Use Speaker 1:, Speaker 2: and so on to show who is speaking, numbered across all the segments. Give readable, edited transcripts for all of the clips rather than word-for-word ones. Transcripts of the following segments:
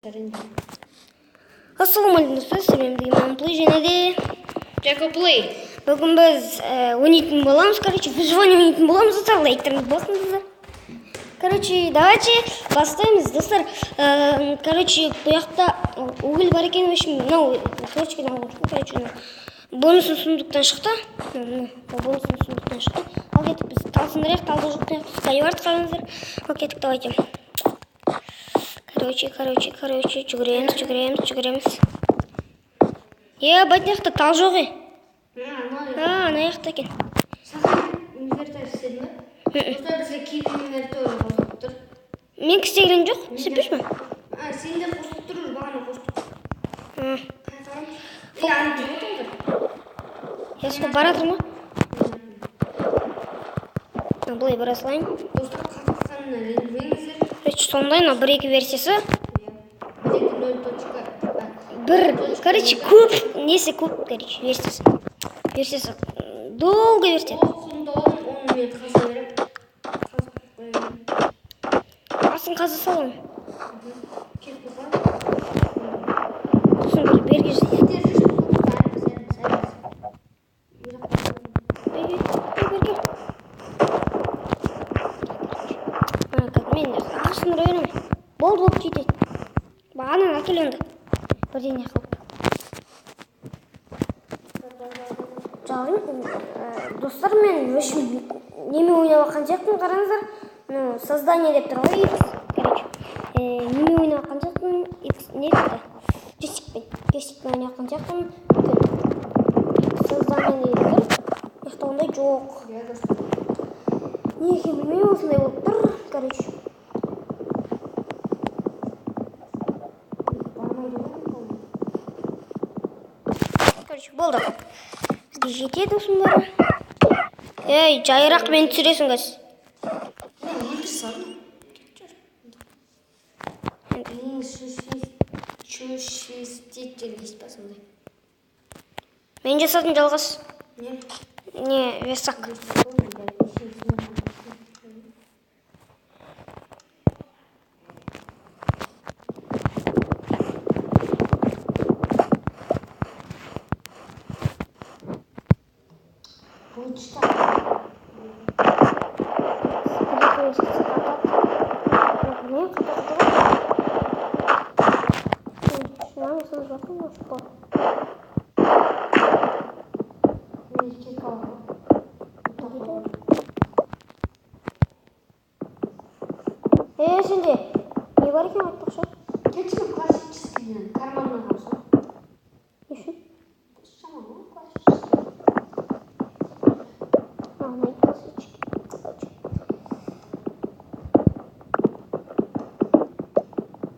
Speaker 1: Ассалаумағалейкум достар, сіздермен бірге мен Плей және де
Speaker 2: Жако Плей.
Speaker 1: Бүгін біз ойнайтын боламыз, короче, выживание ойнайтын боламыз, достар, лайктарыңызды басыңыздар. Короче, давайте бастаймыз, достар. Короче, бұл жақта уголь бар екен, в общем, мынау, короче, мынау, короче, мынау бонусный сундуктан шықты. Мынау бонусный сундуктан шықты. Ал кеттік, біз тал сындырайық, талды жоқ, скайвард қараңыздар. Ал кеттік, давайте. Короче, короче, короче, жүгіреміз, жүгіреміз, жүгіреміз. Е, байтын жақта тал жоқ, е. А, ана жақта екен.
Speaker 2: Инвентарь істедің бе? Достар, бізге киік инвентарь қосылып тұр.
Speaker 1: Мен істеген жоқ, істеппеш ме?
Speaker 2: А, сен де қосылып тұр, бағана қостық.
Speaker 1: А,
Speaker 2: Е, ана жүріп отырмын.
Speaker 1: Я сол бара жатырмын ғой. Мына былай бара салайын.
Speaker 2: Достар, қатысқанына ренжімеңіздер.
Speaker 1: Короче, сондай мына бір екі версиясы.
Speaker 2: Бір екі нөл точка.
Speaker 1: Бір, короче, көп, несі көп, короче, версиясы. Версиясы долго версия.
Speaker 2: Ол құнды оны мен қаза беремін. Қазып қоя беремін.
Speaker 1: Асын қаза саламын.
Speaker 2: Кетіп қалған.
Speaker 1: Сосын бір берге жасайды.
Speaker 2: Тез жүрші, сәл, сәл, сәл.
Speaker 1: Берге, берге. А, как мен ағаш сындыра беремін. Болды, болды, жетеді. Бағананы әкел онда. Бірдеңе қылып. Жалғыз, достар, мен в общем немен ойнап жатқан сияқтымын, қараңыздар. Ну, создание деп тұр ғой, X, короче. Немен ойнап жатқан сияқтымын, X, не дейді? Джойстикпен. Джойстикпен ойнап жатқан сияқтымын. Өйткені создание деп тұр. Бұл жақта ондай жоқ.
Speaker 2: Иә, достар.
Speaker 1: Не екенін білмеймін, осындай болып тұр, короче.
Speaker 2: Бармайды ғой, по-моему.
Speaker 1: Короче, болды. Бізге жетеді осының бәрі. Ей, жайырақ мені түсіресің қазір.
Speaker 2: Мен өлтіре салдым. Ең шешестетер дейсіз ба сондай?
Speaker 1: Мен жасадым жалғыз.
Speaker 2: Не?
Speaker 1: Не, верстак.
Speaker 2: Бұл
Speaker 1: Білмеймін, қате қате ғой.
Speaker 2: Мен кек аламын.
Speaker 1: Е, сенде не бар екен айтпақшы?
Speaker 2: Кетші, классический карманнан алсам.
Speaker 1: Не үшін?
Speaker 2: Жаман ғой, классический.
Speaker 1: А, мына классический. Короче.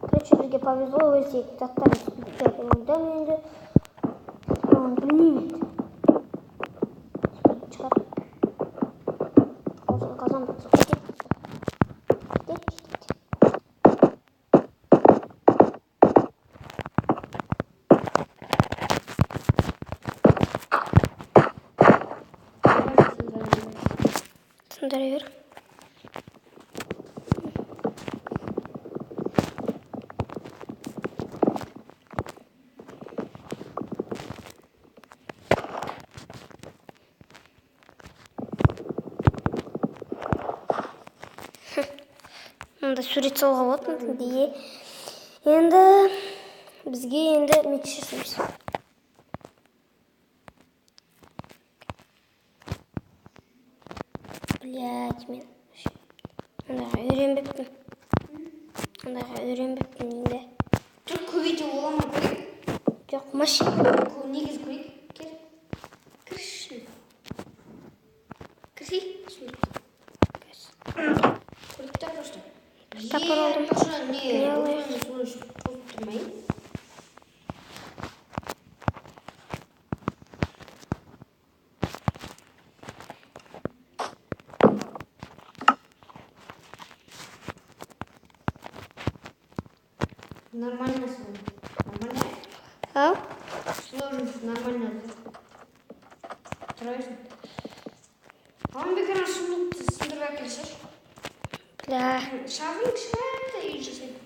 Speaker 1: Короче, бізге повезло, өте заттар түспейді деп ойдамын енді. Оны білмеймін енді. Түспейтін шығар. Осыны қазан бітсе жетеді. Жетеді, жетеді. Сындыра бер. Мында сурет салуға болады мында. Енді бізге енді меч жасаймыз. Блять, мен андайға үйренбеппін. Андайға үйренбеппін енді.
Speaker 2: Жоқ, көбейте бола ма көрейік?
Speaker 1: Жоқ, машина.
Speaker 2: Негізі көрейік. Кел. Кірші. Кірсей. Көрейік та просто.
Speaker 1: Топор алдым.
Speaker 2: Айтпақшы, не,
Speaker 1: Не алайық?
Speaker 2: бұны соны қосып тұрмайын. Нормально сложно. Нормально?
Speaker 1: Ау?
Speaker 2: Сложность нормально. Тұра берсін. Алын бекер сундукты сындырып әкелші.
Speaker 1: Бля.
Speaker 2: Шағын кішкентай үй жасайды.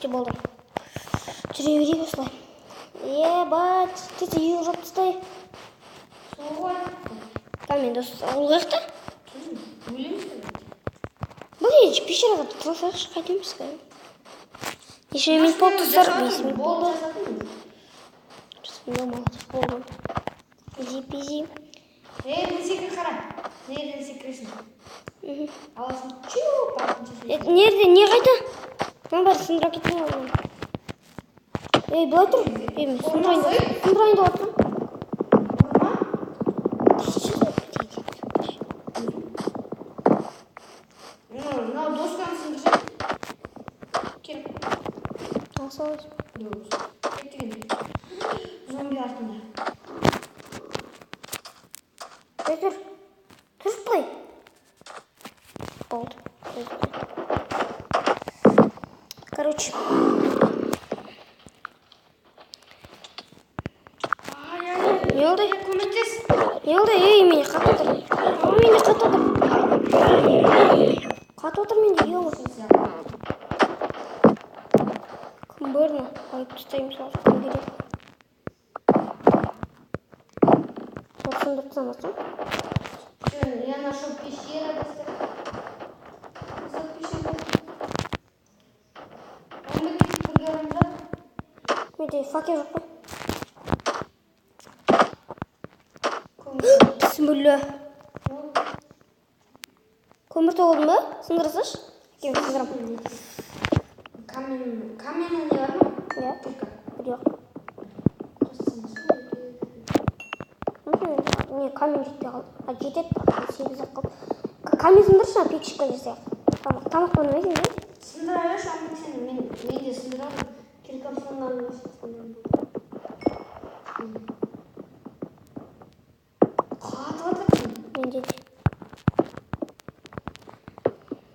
Speaker 1: Почти болды. Жүре берейік осылай. Ебать, тез үй жауып тастай.
Speaker 2: Сол ғой.
Speaker 1: Камень, дос, ол қаяқта?
Speaker 2: Өлеміз.
Speaker 1: Бұл енді пещераға тұра салайықшы, қайтеміз қазір. Неше минут болды, достар? 5 минут болды.
Speaker 2: Болды.
Speaker 1: Бісміллә, молодец, болды. Изи пизи.
Speaker 2: Нерден секір, қара. Нерден секіресің?
Speaker 1: Мгм.
Speaker 2: Аласың. Чу, артынша
Speaker 1: Е, нерде, не қайда? Мына бәрі сындыра кеткен ғой. Ей, былай тұр. Ей, мен сындырайын деп жатырмын.
Speaker 2: Ұрма. Мынау досканы сындырсаң. Кел.
Speaker 1: Алса аласың.
Speaker 2: Кеттік енді. Зомби артында.
Speaker 1: Ей, тұр. Тұр былай. Болды. Короче,
Speaker 2: Ай, ай, ай.
Speaker 1: не болды?
Speaker 2: Көмектес.
Speaker 1: Не болды? Ей, мені қатып отыр. Мені қатып отыр. Қатып отыр менде, ё. Кім бар мына? Алып тастаймын сразу, кім керек? Вот сындырып тастамасам.
Speaker 2: Всё, я нашел пещеру, достар. Достар, пещера. Он кетіп бірге барамыз.
Speaker 1: Менде факел жоқ қой.
Speaker 2: Көмір.
Speaker 1: Бісміллә. Көмір тауып ба? Сындыра салшы. Кел, сындырамын.
Speaker 2: Камень, каменный не бар ма?
Speaker 1: Иә.
Speaker 2: Кирка.
Speaker 1: Жоқ. Не, камень жетпей қалды. А, жетеді, бірақ 8 ақ қалды. Камень сындыршы, ана печка жасайық. Тамақ болмайды енді.
Speaker 2: Сындыра берші, Амбек, сен. Мен де сындырамын. Киркам сындырамын. Қатып жатыр.
Speaker 1: Менде де.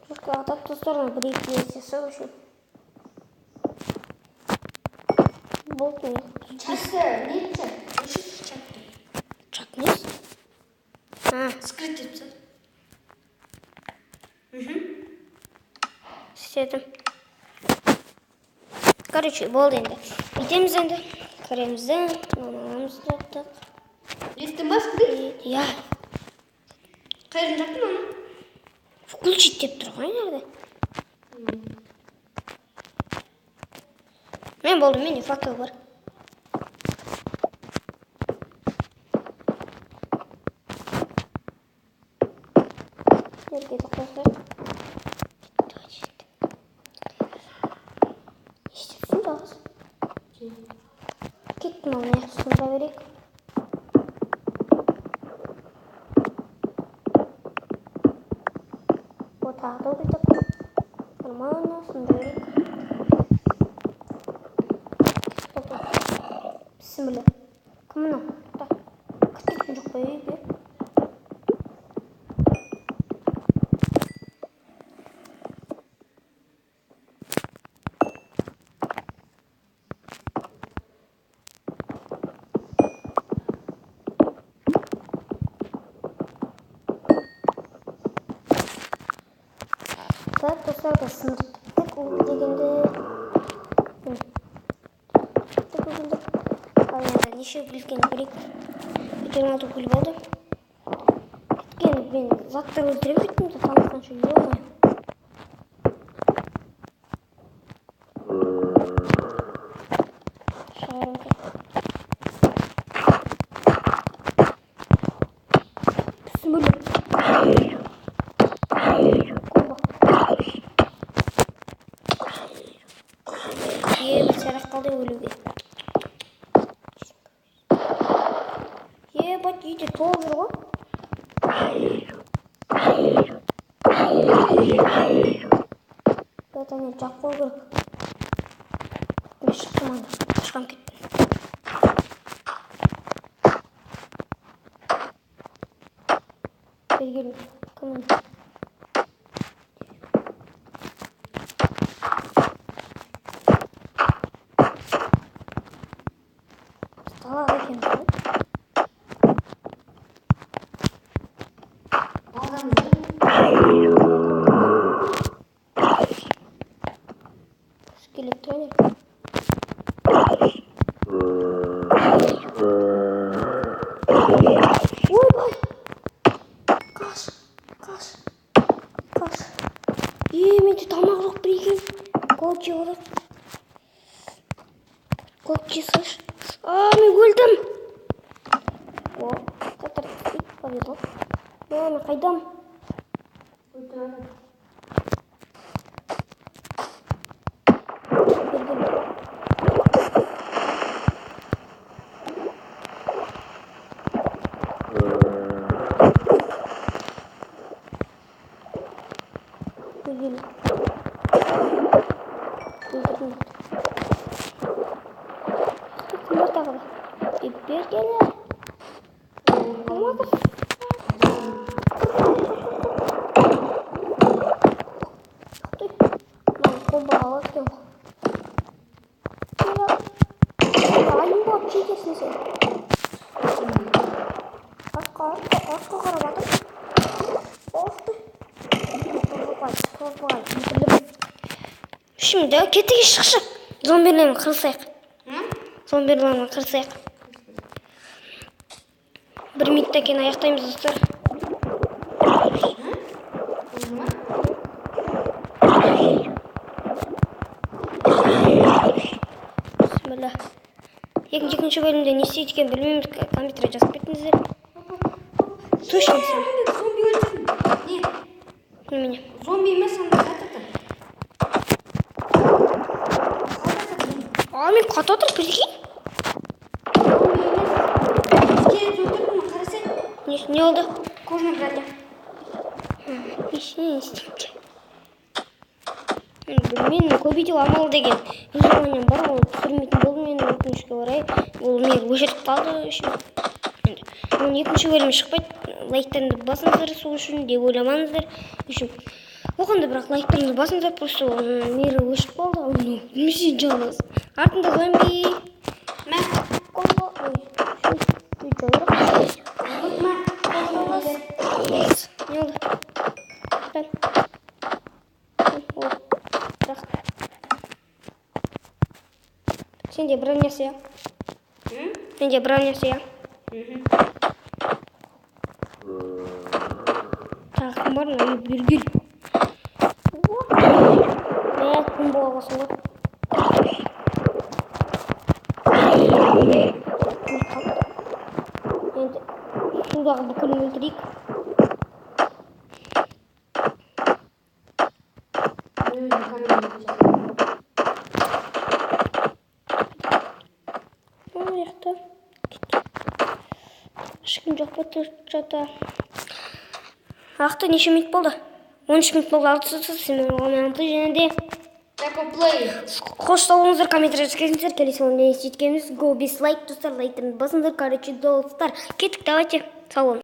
Speaker 1: Жұртқа атап, достар, бір екі жасау үшін. Болды не?
Speaker 2: Чатты, не чат? Өшірші чатты.
Speaker 1: Чат несі? А,
Speaker 2: Скрыть деп тастады.
Speaker 1: Істедім. Короче, болды енді. Бүйтеміз енді. Кіреміз де, мынаны аламыз да, так.
Speaker 2: Еттің ба скрыть?
Speaker 1: Иә.
Speaker 2: Қайдан таптың оны?
Speaker 1: Включить деп тұр ғой жерде. Мен болды, менде факел бар. Жерге де қосайық. Не істеп тұрсың жалғыз? Кеттім, ал мына жақты сындыра берейік. О, тағы да уголь таптым. Нормально, сындыра берейік. Болды. Бісміллә. Кім мынау? Так. Кіріп кеткен жоқ па үйге? Так, достар, біз сындырып біттік уголь дегенді. Біттік угольді. Ал енді неше уголь екенін көрейік. 26 уголь болды. Өйткені мен заттар өлтіремін кеттім де таң атқанша, ё-моё. Шығарым кет. Бісміллә. Колба. Е, бір сәл қалды өлуге. Ебать, үйде толып жүр ғой. Это не жақ қою керек. Мен шықтым анда. Шығам кеттім. Бері келме. Кім? Біз далада екенбіз ғой.
Speaker 2: Балдамыз. Скелет.
Speaker 1: Тренер. Ойбай! Қаш, қаш, қаш. Е, менде тамақ жоқ, прикинь. Голод жеп алайық. Голод жей салайыншы. А, мен өлдім. О, қатар повезло. Мә, мен қайдам?
Speaker 2: Өлтіреді.
Speaker 1: Өлдім. Өлгелі. Өлтірдім. Кім бар тағы да? Е, бері келе. Болмады. Ух ты. Мынаны комбо алады екен ғой. Айым болып жетесің сен. Артқа, артқа, артқа қарап жатыр. Ох ты. Қорқпай, қорқпай. Şimdi кеттік, шықшы. Зомбилермен қырылысайық. Зомбилермен қырылысайық. Бір минуттан кейін аяқтаймыз, достар.
Speaker 2: Болды ма?
Speaker 1: Бісміллә. Екінші бөлімде не істейді екенін білмейміз. Компьютерге жазып кетіңіздер. Точно сен.
Speaker 2: Зомби өлтірдім. Не?
Speaker 1: Немене?
Speaker 2: Зомби емес, анда қайтады.
Speaker 1: А, мен қатып отыр, прикинь.
Speaker 2: Зомби емес. Скелет өлтірдім, қарасай.
Speaker 1: Не болды?
Speaker 2: Кожаный броня.
Speaker 1: Не істейді? Мен көбейту амал деген выживанием бар ғой, оны түсірмейтін болдым мен, өкінішке орай. Ол мені өшіріп қалды үшін. Енді оның екінші бөлімі шықпайды. Лайктарыңды басыңыздар сол үшін деп ойламаңыздар. Үшін оған да, бірақ лайктарыңды басыңыздар, просто оның мері өшіп қалды. Оны не жалғыз. Артында зомби.
Speaker 2: Мә.
Speaker 1: Комбо. Ой, жайырақ.
Speaker 2: Вот, мә. Кожаный броня.
Speaker 1: Не болды? Бер. О, бірақ. Сенде бронясы, иә?
Speaker 2: М?
Speaker 1: Менде бронясы, иә?
Speaker 2: Мгм.
Speaker 1: Тағы кім бар? Мына бері кел. Мә, кім бола қалсың ғой. Өліп қалды. Енді судағы бүкілін өлтірейік.
Speaker 2: Мен өзім камерамен жасадым.
Speaker 1: Мына жақта. Ешкім жоқ па жата? Ақты неше минут болды? 13 минут болды. Алты және де
Speaker 2: Тако плей.
Speaker 1: Қош, сау болыңыздар, комментарий жазып кетіңіздер. Келесі бөлімде не істейді екенбіз. Го, бес лайк, достар, лайктарыңды басыңдар. Короче, достар, кеттік, давайте, сау болыңыз.